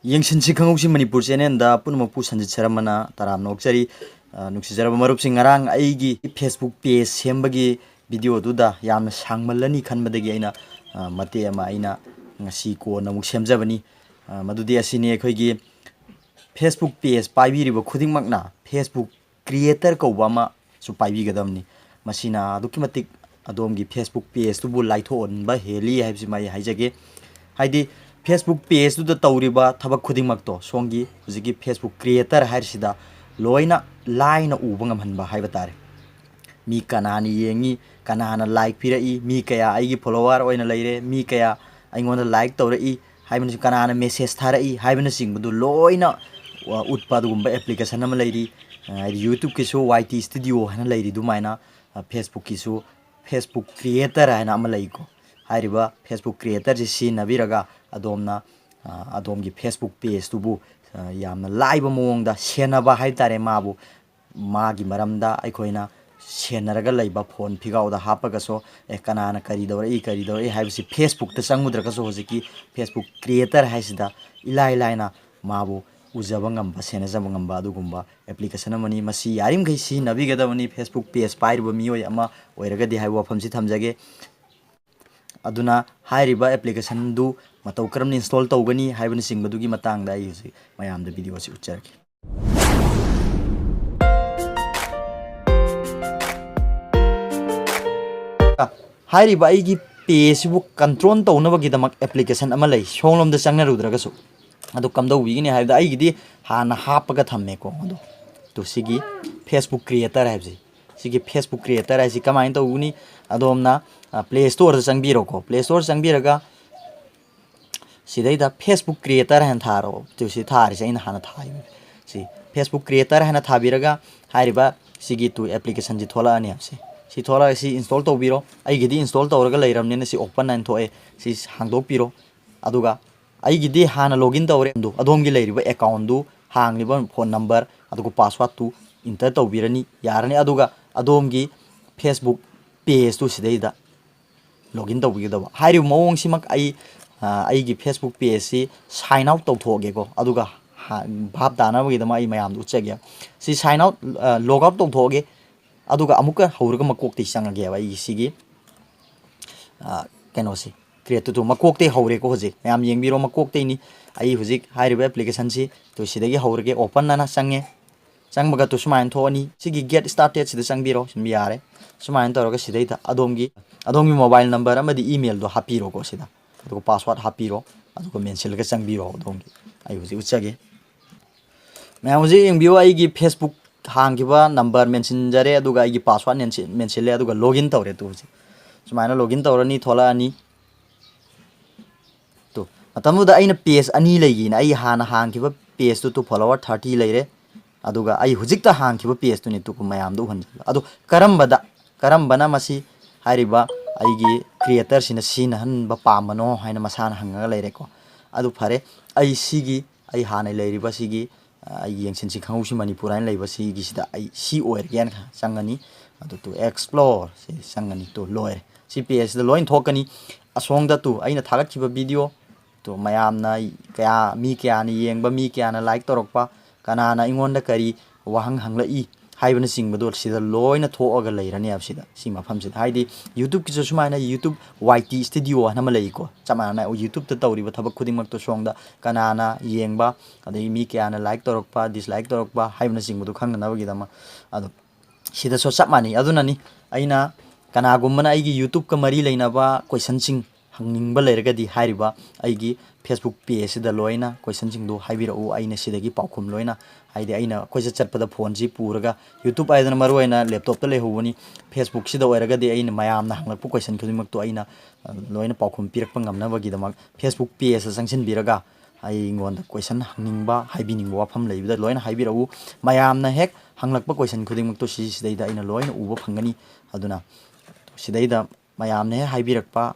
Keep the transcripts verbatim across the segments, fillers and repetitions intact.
ꯌꯦꯡꯁꯤꯟꯁꯤ ꯈꯪꯍꯧꯁꯤ ꯃꯅꯤꯄꯨꯔ ꯆꯦꯅꯦꯜꯗ ꯄꯨꯝꯅꯃꯛꯄꯨ ꯁꯟꯖꯤꯠ ꯁꯔꯃꯅ ꯇꯔꯥꯝꯅ ꯑꯣꯛꯆꯔꯤ꯫ ꯑ, ꯅꯨꯡꯁꯤꯖꯔꯕ ꯃꯔꯨꯞꯁꯤꯡ, ꯉꯔꯥꯡ ꯑꯩꯒꯤ Facebook page ꯁꯦꯝꯕꯒꯤ video ꯗꯨꯗ ꯌꯥꯝꯅ ꯁꯥꯡꯃꯜꯂꯅꯤ ꯈꯟꯕꯗꯒꯤ ꯑꯩꯅ, ꯑ, ꯃꯇꯦꯛ ꯑꯃ ꯑꯩꯅ ꯉꯁꯤ ꯀꯣꯟꯅ ꯑꯃꯨꯛ ꯁꯦꯝꯖꯕꯅꯤ꯫ ꯑ, ꯃꯗꯨꯗꯤ ꯑꯁꯤꯅꯤ, ꯑꯩꯈꯣꯏꯒꯤ Facebook page ꯄꯥꯏꯕꯤꯔꯤꯕ ꯈꯨꯗꯤꯡꯃꯛꯅ Facebook creator ꯀꯧꯕ ꯑꯃꯁꯨ ꯄꯥꯏꯕꯤꯒꯗꯕꯅꯤ꯫ ꯃꯁꯤꯅ ꯑꯗꯨꯛꯀꯤ ꯃꯇꯤꯛ ꯑꯗꯣꯝꯒꯤ Facebook page ꯇꯨꯕꯨ ꯂꯥꯏꯊꯣꯛꯍꯟꯕ ꯍꯦꯜꯂꯤ ꯍꯥꯏꯕꯁꯤꯃ ꯑꯩ ꯍꯥꯏꯖꯒꯦ꯫ ꯍꯥꯏꯗꯤ, Facebook page ꯇꯨꯗ ꯇꯧꯔꯤꯕ ꯊꯕꯛ ꯈꯨꯗꯤꯡꯃꯛꯇꯣ ꯁꯣꯝꯒꯤ ꯍꯧꯖꯤꯛꯀꯤ Facebook creator ꯍꯥꯏꯔꯤꯁꯤꯗ ꯂꯣꯏꯅ ꯂꯥꯏꯅ ꯎꯕ ꯉꯝꯍꯟꯕ ꯍꯥꯏꯕ ꯇꯥꯔꯦ꯫ ꯃꯤ ꯀꯅꯥꯅ ꯌꯦꯡꯉꯤ, ꯀꯅꯥꯅ like ꯄꯤꯔꯛꯏ, ꯃꯤ ꯀꯌꯥ ꯑꯩꯒꯤ follower ꯑꯣꯏꯅ ꯂꯩꯔꯦ, ꯃꯤ ꯀꯌꯥ ꯑꯩꯉꯣꯟꯗ like ꯇꯧꯔꯛꯏ ꯍꯥꯏꯕꯅꯆꯤꯡ-, ꯀꯅꯥꯅ message ꯊꯥꯔꯛꯏ ꯍꯥꯏꯕꯅꯆꯤꯡꯕꯗꯨ ꯂꯣꯏꯅ, ꯑ, ꯎꯠꯄ ꯑꯗꯨꯒꯨꯝꯕ application ꯑꯃ ꯂꯩꯔꯤ꯫ ꯑ, ꯍꯥꯏꯗꯤ, YouTube ꯀꯤꯁꯨ Y T Studio ꯍꯥꯏꯅ ꯂꯩꯔꯤ ꯑꯗꯨꯃꯥꯏꯅ, ꯑ, Facebook ꯀꯤꯁꯨ Facebook creator ꯍꯥꯏꯅ ꯑꯃ ꯂꯩꯀꯣ꯫ ꯍꯥꯏꯔꯤꯕ Facebook creator ꯁꯤ ꯁꯤꯖꯤꯟꯅꯕꯤꯔꯒ ꯑꯗꯣꯝꯅ, ꯑ, ꯑꯗꯣꯝꯒꯤ Facebook page ꯇꯨꯕꯨ, ꯑ, ꯌꯥꯝꯅ ꯂꯥꯏꯕ ꯃꯑꯣꯡꯗ ꯁꯦꯟꯅꯕ ꯍꯥꯏꯕ ꯇꯥꯔꯦ꯫ ꯃꯥꯕꯨ, ꯃꯥꯒꯤ ꯃꯔꯝꯗ ꯑꯩꯈꯣꯏꯅ ꯁꯦꯟꯅꯔꯒ ꯂꯩꯕ phone ꯐꯤꯒꯥꯎꯗ ꯍꯥꯞꯄꯒꯁꯨ, ꯑꯦ, ꯀꯅꯥꯅ ꯀꯔꯤ ꯇꯧꯔꯛꯏ, ꯀꯔꯤ ꯇꯧꯔꯛꯏ ꯍꯥꯏꯕꯁꯤ Facebook ꯇ ꯆꯪꯉꯨꯗ꯭ꯔꯒꯁꯨ ꯍꯧꯖꯤꯛꯀꯤ Facebook creator ꯍꯥꯏꯁꯤꯗ ꯏꯂꯥꯏ ꯂꯥꯏꯅ ꯃꯥꯕꯨ ꯎꯖꯕ ꯉꯝꯕ, ꯁꯦꯟꯅꯖꯕ ꯉꯝꯕ ꯑꯗꯨꯒꯨꯝꯕ application ꯑꯃꯅꯤ꯫ ꯃꯁꯤ ꯌꯥꯔꯤꯃꯈꯩ ꯁꯤꯖꯤꯟꯅꯕꯤꯒꯗꯕꯅꯤ, Facebook page ꯄꯥꯏꯔꯤꯕ ꯃꯤꯑꯣꯏ ꯑꯃ ꯑꯣꯏꯔꯒꯗꯤ ꯍꯥꯏꯕ ꯋꯥꯐꯝꯁꯤ ꯊꯝꯖꯒꯦ꯫ ꯑꯗꯨꯅ ꯍꯥꯏꯔꯤꯕ application ꯗꯨ ꯃꯇꯧ ꯀꯔꯝꯅ install ꯇꯧꯒꯅꯤ ꯍꯥꯏꯕꯅꯆꯤꯡꯕꯗꯨꯒꯤ ꯃꯇꯥꯡꯗ ꯑꯩ ꯍꯧꯖꯤꯛ ꯃꯌꯥꯝꯗ video ꯑꯁꯤ ꯎꯠꯆꯔꯛꯀꯦ꯫ ꯍꯥꯏꯔꯤꯕ ꯑꯩꯒꯤ page ꯁꯤꯕꯨ control ꯇꯧꯅꯕꯒꯤꯗꯃꯛ application ꯑꯃ ꯂꯩ, ꯁꯣꯝꯂꯣꯝꯗ ꯆꯪꯅꯔꯨꯗ꯭ꯔꯒꯁꯨ꯫ ꯑꯗꯨ ꯀꯝꯗꯧꯕꯤꯒꯅꯤ ꯍꯥꯏꯕꯗ, ꯑꯩꯒꯤꯗꯤ ꯍꯥꯟꯅ ꯍꯥꯞꯄꯒ ꯊꯝꯃꯦꯀꯣ꯫ ꯑꯗꯣ, ꯇꯨ ꯁꯤꯒꯤ Facebook creator ꯍꯥꯏꯕꯁꯤ, ꯁꯤꯒꯤ Facebook creator ꯍꯥꯏꯁꯤ ꯀꯃꯥꯏꯅ ꯇꯧꯒꯅꯤ? ꯑꯗꯣꯝꯅ, ꯑ, Play Store ꯗ ꯆꯪꯕꯤꯔꯣꯀꯣ꯫ Play Store ꯆꯪꯕꯤꯔꯒ ꯁꯤꯗꯩꯗ Facebook creator ꯍꯥꯏꯅ ꯊꯥꯔꯣ꯫ ꯇꯨ ꯁꯤ ꯊꯥꯔꯤꯁꯦ ꯑꯩꯅ ꯍꯥꯟꯅ ꯊꯥꯈꯤꯕꯅꯦ꯫ ꯁꯤ Facebook creator ꯍꯥꯏꯅ ꯊꯥꯕꯤꯔꯒ ꯍꯥꯏꯔꯤꯕ ꯁꯤꯒꯤ ꯇꯨ application ꯁꯤ ꯊꯣꯛꯂꯛꯑꯅꯤ ꯍꯥꯏꯕꯁꯦ꯫ ꯁꯤ ꯊꯣꯛꯂꯛꯑꯒ ꯁꯤ install ꯇꯧꯕꯤꯔꯣ꯫ ꯑꯩꯒꯤꯗꯤ install ꯇꯧꯔꯒ ꯂꯩꯔꯕꯅꯤꯅ ꯁꯤ open ꯍꯥꯏꯅ ꯊꯣꯛꯑꯦ꯫ ꯁꯤ ꯍꯥꯡꯗꯣꯛꯄꯤꯔꯣ꯫ ꯑꯗꯨꯒ ꯑꯩꯒꯤꯗꯤ ꯍꯥꯟꯅ login ꯇꯧꯔꯦ꯫ ꯑꯗꯨ ꯑꯗꯣꯝꯒꯤ ꯂꯩꯔꯤꯕ account ꯗꯨ, ꯍꯥꯡꯂꯤꯕ phone number, ꯑꯗꯨꯒ password ꯇꯨ enter ꯇꯧꯕꯤꯔꯅꯤ, ꯌꯥꯔꯅꯤ꯫ ꯑꯗꯨꯒ ꯑꯗꯣꯝꯒꯤ Facebook page ꯇꯨ ꯁꯤꯗꯩꯗ login ꯇꯧꯕꯤꯒꯗꯕ꯫ ꯍꯥꯏꯔꯤꯕ ꯃꯑꯣꯡꯁꯤꯃꯛ ꯑꯩ, ꯑꯩꯒꯤ Facebook pageꯁꯤ sign out ꯇꯧꯊꯣꯛꯑꯒꯦꯀꯣ꯫ ꯑꯗꯨꯒ ꯍꯥ- ꯚꯥꯞ ꯇꯥꯅꯕꯒꯤꯗꯃꯛ ꯑꯩ ꯃꯌꯥꯝꯗ ꯎꯠꯆꯒꯦ꯫ ꯁꯤ sign out, log out ꯇꯧꯊꯣꯛꯑꯒꯦ꯫ ꯑꯗꯨꯒ ꯑꯃꯨꯛꯀ ꯍꯧꯔꯒ ꯃꯀꯣꯛꯇꯒꯤ ꯆꯪꯉꯒꯦꯕ ꯑꯩꯒꯤ ꯁꯤꯒꯤ, ꯑ, ꯀꯩꯅꯣꯁꯤ, create to ꯇꯨ ꯃꯀꯣꯛꯇꯒꯤ ꯍꯧꯔꯦꯀꯣ꯫ ꯍꯧꯖꯤꯛ ꯃꯌꯥꯝ ꯌꯦꯡꯕꯤꯔꯣ, ꯃꯀꯣꯛꯇꯒꯤꯅꯤ꯫ ꯑꯩ ꯍꯧꯖꯤꯛ ꯍꯥꯏꯔꯤꯕ applicationꯁꯤ ꯇꯨ ꯁꯤꯗꯒꯤ ꯍꯧꯔꯒꯦ꯫ Open ꯑꯅ ꯆꯪꯉꯦ꯫ ꯆꯪꯕꯒ ꯇꯨ ꯁꯨꯃꯥꯏꯅ ꯊꯣꯛꯑꯅꯤ꯫ ꯁꯤꯒꯤ Get Started ꯁꯤꯗ ꯆꯪꯕꯤꯔꯣ꯫ ꯁꯨꯝ ꯌꯥꯔꯦ꯫ ꯁꯨꯃꯥꯏꯅ ꯇꯧꯔꯒ ꯁꯤꯗꯩꯗ ꯑꯗꯣꯝꯒꯤ, ꯑꯗꯣꯝꯒꯤ mobile number ꯑꯃꯗꯤ emailꯗꯣ ꯍꯥꯞꯄꯤꯔꯣꯀꯣ ꯁꯤꯗ꯫ ꯑꯗꯨꯒ password ꯍꯥꯞꯄꯤꯔꯣ꯫ ꯑꯗꯨꯒ ꯃꯦꯟꯁꯤꯜꯂꯒ ꯆꯪꯕꯤꯔꯣ ꯑꯗꯣꯝꯒꯤ꯫ ꯑꯩ ꯍꯧꯖꯤꯛ ꯎꯠꯆꯒꯦ꯫ ꯃꯌꯥꯝ ꯍꯧꯖꯤꯛ ꯌꯦꯡꯕꯤꯌꯨ, ꯑꯩꯒꯤ Facebook ꯍꯥꯡꯈꯤꯕ number ꯃꯦꯟꯁꯤꯟꯖꯔꯦ, ꯑꯗꯨꯒ ꯑꯩꯒꯤ password ꯃꯦꯟꯁꯤ-, ꯃꯦꯟꯁꯤꯜꯂꯦ, ꯑꯗꯨꯒ login ꯇꯧꯔꯦ꯫ ꯇꯨ ꯍꯧꯖꯤꯛ ꯁꯨꯃꯥꯏꯅ login ꯇꯧꯔꯅꯤ, ꯊꯣꯛꯂꯛꯑꯅꯤ꯫ ꯇꯨ, ꯃꯇꯝꯗꯨꯗ ꯑꯩꯅ page ꯑꯅꯤ ꯂꯩꯈꯤꯅ, ꯑꯩ ꯍꯥꯟꯅ ꯍꯥꯡꯈꯤꯕ pageꯇꯨ ꯇꯨ follower thirty ꯂꯩꯔꯦ, ꯑꯗꯨꯒ ꯑꯩ ꯍꯧꯖꯤꯛꯇ ꯍꯥꯡꯈꯤꯕ pageꯇꯨꯅꯤ ꯇꯨ ꯃꯌꯥꯝꯗ ꯎꯍꯟꯖꯕ꯫ ꯑꯗꯨ ꯀꯔꯝꯕꯗ, ꯀꯔꯝꯕꯅ ꯃꯁꯤ ꯍꯥꯏꯔꯤꯕ ꯑꯩꯒꯤ creatorꯁꯤꯅ ꯁꯤꯖꯤꯟꯅꯍꯟꯕ ꯄꯥꯝꯕꯅꯣ ꯍꯥꯏꯅ ꯃꯁꯥꯅ ꯍꯪꯉꯒ ꯂꯩꯔꯦꯀꯣ꯫ ꯑꯗꯨ ꯐꯔꯦ, ꯑꯩ ꯁꯤꯒꯤ, ꯑꯩ ꯍꯥꯟꯅ ꯂꯩꯔꯤꯕ ꯁꯤꯒꯤ, ꯑ, ꯑꯩ ꯌꯦꯡꯁꯤꯟꯁꯤ ꯈꯪꯍꯧꯁꯤ ꯃꯅꯤꯄꯨꯔ ꯍꯥꯏꯅ ꯂꯩꯕ ꯁꯤꯒꯤꯁꯤꯗ ꯑꯩ ꯁꯤ ꯑꯣꯏꯔꯒꯦꯅ ꯆꯪꯉꯅꯤ꯫ ꯑꯗꯨ ꯇꯨ explore ꯁꯤ ꯆꯪꯉꯅꯤ꯫ ꯇꯨ ꯂꯣꯏꯔꯦ꯫ ꯁꯤ pageꯁꯤꯗ ꯂꯣꯏ ꯊꯣꯛꯀꯅꯤ꯫ ꯑꯁꯣꯝꯗ ꯇꯨ ꯑꯩꯅ ꯊꯥꯒꯠꯈꯤꯕ video ꯇꯨ ꯃꯌꯥꯝꯅ ꯀꯌꯥ, ꯃꯤ ꯀꯌꯥꯅ ꯌꯦꯡꯕ, ꯃꯤ ꯀꯌꯥꯅ like ꯇꯧꯔꯛꯄ, ꯀꯅꯥꯅ ꯑꯩꯉꯣꯟꯗ ꯀꯔꯤ ꯋꯥꯍꯪ ꯍꯪꯂꯛꯏ ꯍꯥꯏꯕꯅꯆꯤꯡꯕꯗꯣ ꯁꯤꯗ ꯂꯣꯏꯅ ꯊꯣꯛꯑꯒ ꯂꯩꯔꯅꯦꯕ ꯁꯤꯗ, ꯁꯤ ꯃꯐꯝꯁꯤꯗ꯫ ꯍꯥꯏꯗꯤ YouTubeꯀꯤꯁꯨ ꯁꯨꯃꯥꯏꯅ YouTube Y T Studio ꯍꯥꯏꯅ ꯑꯃ ꯂꯩꯀꯣ, ꯆꯞ ꯃꯥꯟꯅꯅ YouTubeꯇ ꯇꯧꯔꯤꯕ ꯊꯕꯛ ꯈꯨꯗꯤꯡꯃꯛꯇꯣ ꯁꯣꯝꯗ ꯀꯅꯥꯅ ꯌꯦꯡꯕ, ꯑꯗꯒꯤ ꯃꯤ ꯀꯌꯥꯅ like ꯇꯧꯔꯛꯄ, dislike ꯇꯧꯔꯛꯄ ꯍꯥꯏꯕꯅꯆꯤꯡꯕꯗꯣ ꯈꯪꯅꯅꯕꯒꯤꯗꯃꯛ꯫ ꯑꯗꯣ ꯁꯤꯗꯁꯨ ꯆꯞ ꯃꯥꯟꯅꯩ꯫ ꯑꯗꯨꯅꯅꯤ ꯑꯩꯅ ꯀꯅꯥꯒꯨꯝꯕꯅ ꯑꯩꯒꯤ YouTubeꯀ ꯃꯔꯤ ꯂꯩꯅꯕ questionꯁꯤꯡ ꯍꯪꯅꯤꯡꯕ ꯂꯩꯔꯒꯗꯤ ꯍꯥꯏꯔꯤꯕ ꯑꯩꯒꯤ Facebook pageꯁꯤꯗ ꯂꯣꯏꯅ questionꯁꯤꯡꯗꯣ ꯍꯥꯏꯕꯤꯔꯛꯎ, ꯑꯩꯅ ꯁꯤꯗꯒꯤ ꯄꯥꯎꯈꯨꯝ ꯂꯣꯏꯅ, ꯍꯥꯏꯗꯤ ꯑꯩꯅ ꯀꯣꯏꯆꯠ ꯆꯠꯄꯗ phoneꯁꯤ ꯄꯨꯔꯒ, YouTube ꯍꯥꯏꯗꯅ ꯃꯔꯨꯑꯣꯏꯅ laptopꯇ ꯂꯩꯍꯧꯕꯅꯤ, Facebookꯁꯤꯗ ꯑꯣꯏꯔꯒꯗꯤ ꯑꯩꯅ ꯃꯌꯥꯝꯅ ꯍꯪꯂꯛꯄ question ꯈꯨꯗꯤꯡꯃꯛꯇꯣ ꯑꯩꯅ, ꯑ, ꯂꯣꯏꯅ ꯄꯥꯎꯈꯨꯝ ꯄꯤꯔꯛꯄ ꯉꯝꯅꯕꯒꯤꯗꯃꯛ Facebook pageꯇ ꯆꯪꯁꯤꯟꯕꯤꯔꯒ ꯑꯩꯉꯣꯟꯗ question ꯍꯪꯅꯤꯡꯕ, ꯍꯥꯏꯕꯤꯅꯤꯡꯕ ꯋꯥꯐꯝ ꯂꯩꯕꯗ ꯂꯣꯏꯅ ꯍꯥꯏꯕꯤꯔꯛꯎ꯫ ꯃꯌꯥꯝꯅ ꯍꯦꯛ ꯍꯪꯂꯛꯄ question ꯈꯨꯗꯤꯡꯃꯛꯇꯣ ꯁꯤꯁꯤꯗꯩꯗ ꯑꯩꯅ ꯂꯣꯏꯅ ꯎꯕ ꯐꯪꯒꯅꯤ꯫ ꯑꯗꯨꯅ ꯁꯤꯗꯩꯗ ꯃꯌꯥꯝꯅ ꯍꯦꯛ ꯍꯥꯏꯕꯤꯔꯛꯄ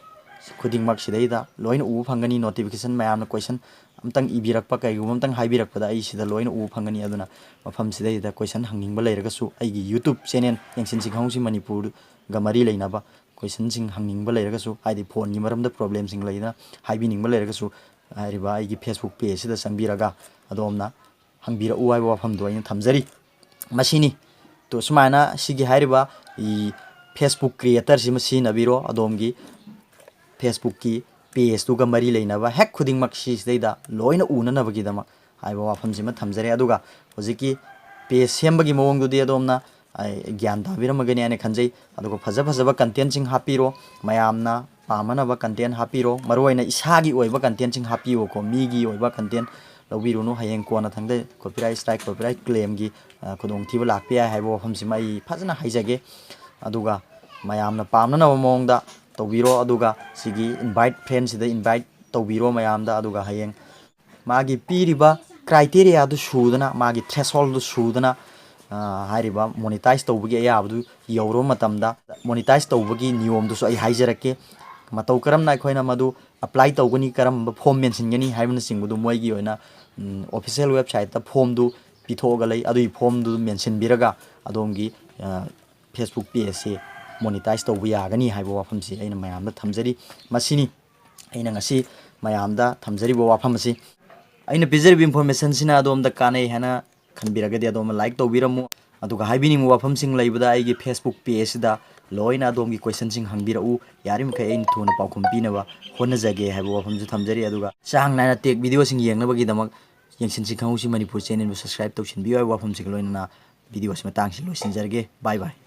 ꯈꯨꯗꯤꯡꯃꯛ ꯁꯤꯗꯩꯗ ꯂꯣꯏꯅ ꯎꯕ ꯐꯪꯒꯅꯤ꯫ Notification ꯃꯌꯥꯝꯅ question ꯑꯝꯇꯪ ꯏꯕꯤꯔꯛꯄ, ꯀꯩꯒꯨꯝꯕ ꯑꯝꯇꯪ ꯍꯥꯏꯕꯤꯔꯛꯄꯗ ꯑꯩ ꯁꯤꯗ ꯂꯣꯏꯅ ꯎꯕ ꯐꯪꯒꯅꯤ꯫ ꯑꯗꯨꯅ ꯃꯐꯝꯁꯤꯗꯩꯗ question ꯍꯪꯅꯤꯡꯕ ꯂꯩꯔꯒꯁꯨ ꯑꯩꯒꯤ YouTube channel ꯌꯦꯡꯁꯤꯟꯁꯤ ꯈꯪꯍꯧꯁꯤ ꯃꯅꯤꯄꯨꯔꯒ ꯃꯔꯤ ꯂꯩꯅꯕ ꯀꯣꯏꯁꯟꯁꯤꯡ ꯍꯪꯅꯤꯡꯕ ꯂꯩꯔꯒꯁꯨ, ꯍꯥꯏꯗꯤ ꯐꯣꯟꯒꯤ ꯃꯔꯝꯗ ꯄ꯭ꯔꯣꯕ꯭ꯂꯦꯝꯁꯤꯡ ꯂꯩꯗꯅ ꯍꯥꯏꯕꯤꯅꯤꯡꯕ ꯂꯩꯔꯒꯁꯨ, ꯍꯥꯏꯔꯤꯕ ꯑꯩꯒꯤ Facebook ꯄꯦꯖꯁꯤꯗ ꯆꯪꯕꯤꯔꯒ ꯑꯗꯣꯝꯅ ꯍꯪꯕꯤꯔꯛꯎ ꯍꯥꯏꯕ ꯋꯥꯐꯝꯗꯣ ꯑꯩꯅ ꯊꯝꯖꯔꯤ꯫ ꯃꯁꯤꯅꯤ꯫ ꯇꯣ, ꯁꯨꯃꯥꯏꯅ ꯁꯤꯒꯤ ꯍꯥꯏꯔꯤꯕ ꯐꯦꯁꯕꯨꯛ ꯀ꯭ꯔꯤꯌꯦꯇꯔꯁꯤꯃ ꯁꯤꯖꯤꯟꯅꯕꯤꯔꯣ꯫ ꯑꯗꯣꯝꯒꯤ ꯐꯦꯁꯕꯨꯛꯀꯤ ꯄꯦꯖꯇꯨꯒ ꯃꯔꯤ ꯂꯩꯅꯕ ꯍꯦꯛ ꯈꯨꯗꯤꯡꯃꯛ ꯁꯤꯁꯤꯗꯩꯗ ꯂꯣꯏꯅ ꯎꯅꯅꯕꯒꯤꯗꯃꯛ ꯍꯥꯏꯕ ꯋꯥꯐꯝꯁꯤꯃ ꯊꯝꯖꯔꯦ꯫ ꯑꯗꯨꯒ ꯍꯧꯖꯤꯛꯀꯤ ꯄꯦꯖ ꯁꯦꯝꯕꯒꯤ ꯃꯑꯣꯡꯗꯨꯗꯤ ꯑꯗꯣꯝꯅ, ꯑꯩ, ꯒ꯭ꯌꯥꯟ ꯇꯥꯕꯤꯔꯝꯃꯒꯅꯤ ꯍꯥꯏꯅ ꯈꯟꯖꯩ꯫ ꯑꯗꯨꯒ ꯐꯖ ꯐꯖꯕ ꯀꯟꯇꯦꯟꯁꯤꯡ ꯍꯥꯞꯄꯤꯔꯣ, ꯃꯌꯥꯝꯅ ꯄꯥꯝꯅꯅꯕ ꯀꯟꯇꯦꯟ ꯍꯥꯞꯄꯤꯔꯣ꯫ ꯃꯔꯨꯑꯣꯏꯅ ꯏꯁꯥꯒꯤ ꯑꯣꯏꯕ ꯀꯟꯇꯦꯟꯁꯤꯡ ꯍꯥꯞꯄꯤꯌꯣꯀꯣ, ꯃꯤꯒꯤ ꯑꯣꯏꯕ ꯀꯟꯇꯦꯟ ꯂꯧꯕꯤꯔꯨꯅꯨ꯫ ꯍꯌꯦꯡ ꯀꯣꯟꯅ ꯊꯪꯗ copyright strike, copyright claimꯒꯤ, ꯑ, ꯈꯨꯗꯣꯡꯊꯤꯕ ꯂꯥꯛꯄ ꯌꯥꯏ ꯍꯥꯏꯕ ꯋꯥꯐꯝꯁꯤꯃ ꯑꯩ ꯐꯖꯅ ꯍꯥꯏꯖꯒꯦ꯫ ꯑꯗꯨꯒ ꯃꯌꯥꯝꯅ ꯄꯥꯝꯅꯅꯕ ꯃꯑꯣꯡꯗ ꯇꯧꯕꯤꯔꯣ꯫ ꯑꯗꯨꯒ ꯁꯤꯒꯤ invite friendꯁꯤꯗ invite ꯇꯧꯕꯤꯔꯣ ꯃꯌꯥꯝꯗ꯫ ꯑꯗꯨꯒ ꯍꯌꯦꯡ ꯃꯥꯒꯤ ꯄꯤꯔꯤꯕ criteriaꯗꯨ ꯁꯨꯗꯅ, ꯃꯥꯒꯤ thresholdꯗꯨ ꯁꯨꯗꯅ, ꯑ, ꯍꯥꯏꯔꯤꯕ monetize ꯇꯧꯕꯒꯤ ꯑꯌꯥꯕꯗꯨ ꯌꯧꯔꯕ ꯃꯇꯝꯗ, monetize ꯇꯧꯕꯒꯤ ꯅꯤꯌꯣꯝꯗꯨꯁꯨ ꯑꯩ ꯍꯥꯏꯖꯔꯛꯀꯦ꯫ ꯃꯇꯧ ꯀꯔꯝꯅ ꯑꯩꯈꯣꯏꯅ ꯃꯗꯨ apply ꯇꯧꯒꯅꯤ, ꯀꯔꯝꯕ form ꯃꯦꯟꯁꯤꯟꯒꯅꯤ ꯍꯥꯏꯕꯅꯆꯤꯡꯕꯗꯨ ꯃꯣꯏꯒꯤ ꯑꯣꯏꯅ, ꯎꯝ, official websiteꯇ formꯗꯨ ꯄꯤꯊꯣꯛꯑꯒ ꯂꯩ꯫ ꯑꯗꯨꯒꯤ formꯗꯨ ꯃꯦꯟꯁꯤꯟꯕꯤꯔꯒ ꯑꯗꯣꯝꯒꯤ, ꯑ, Facebook pageꯁꯦ monetize ꯇꯧꯕ ꯌꯥꯒꯅꯤ ꯍꯥꯏꯕ ꯋꯥꯐꯝꯁꯤ ꯑꯩꯅ ꯃꯌꯥꯝꯗ ꯊꯝꯖꯔꯤ꯫ ꯃꯁꯤꯅꯤ ꯑꯩꯅ ꯉꯁꯤ ꯃꯌꯥꯝꯗ ꯊꯝꯖꯔꯤꯕ ꯋꯥꯐꯝ ꯑꯁꯤ꯫ ꯑꯩꯅ ꯄꯤꯖꯔꯤꯕ informationꯁꯤꯅ ꯑꯗꯣꯝꯗ ꯀꯥꯟꯅꯩ ꯍꯥꯏꯅ ꯈꯟꯕꯤꯔꯒꯗꯤ ꯑꯗꯣꯝꯅ like ꯇꯧꯕꯤꯔꯝꯃꯨ꯫ ꯑꯗꯨꯒ ꯍꯥꯏꯕꯤꯅꯤꯡꯕ ꯋꯥꯐꯝꯁꯤꯡ ꯂꯩꯕꯗ ꯑꯩꯒꯤ Facebook pageꯁꯤꯗ ꯂꯣꯏꯅ ꯑꯗꯣꯝꯒꯤ questionꯁꯤꯡ ꯍꯪꯕꯤꯔꯛꯎ꯫ ꯌꯥꯔꯤꯃꯈꯩ ꯑꯩꯅ ꯊꯨꯅ ꯄꯥꯎꯈꯨꯝ ꯄꯤꯅꯕ ꯍꯣꯠꯅꯖꯒꯦ ꯍꯥꯏꯕ ꯋꯥꯐꯝꯁꯨ ꯊꯝꯖꯔꯤ꯫ ꯑꯗꯨꯒ ꯆꯥꯡ ꯅꯥꯏꯅ tech videoꯁꯤꯡ ꯌꯦꯡꯅꯕꯒꯤꯗꯃꯛ ꯌꯦꯡꯁꯤꯟꯁꯤ ꯈꯪꯍꯧꯁꯤ ꯃꯅꯤꯄꯨꯔ channelꯕꯨ subscribe ꯇꯧꯁꯤꯟꯕꯤꯌꯨ ꯍꯥꯏꯕ ꯋꯥꯐꯝꯁꯤꯒ ꯂꯣꯏꯅꯅ videoꯁꯤ ꯃꯇꯥꯡꯁꯤ ꯂꯣꯏꯁꯤꯟꯖꯔꯒꯦ꯫ Bye bye꯫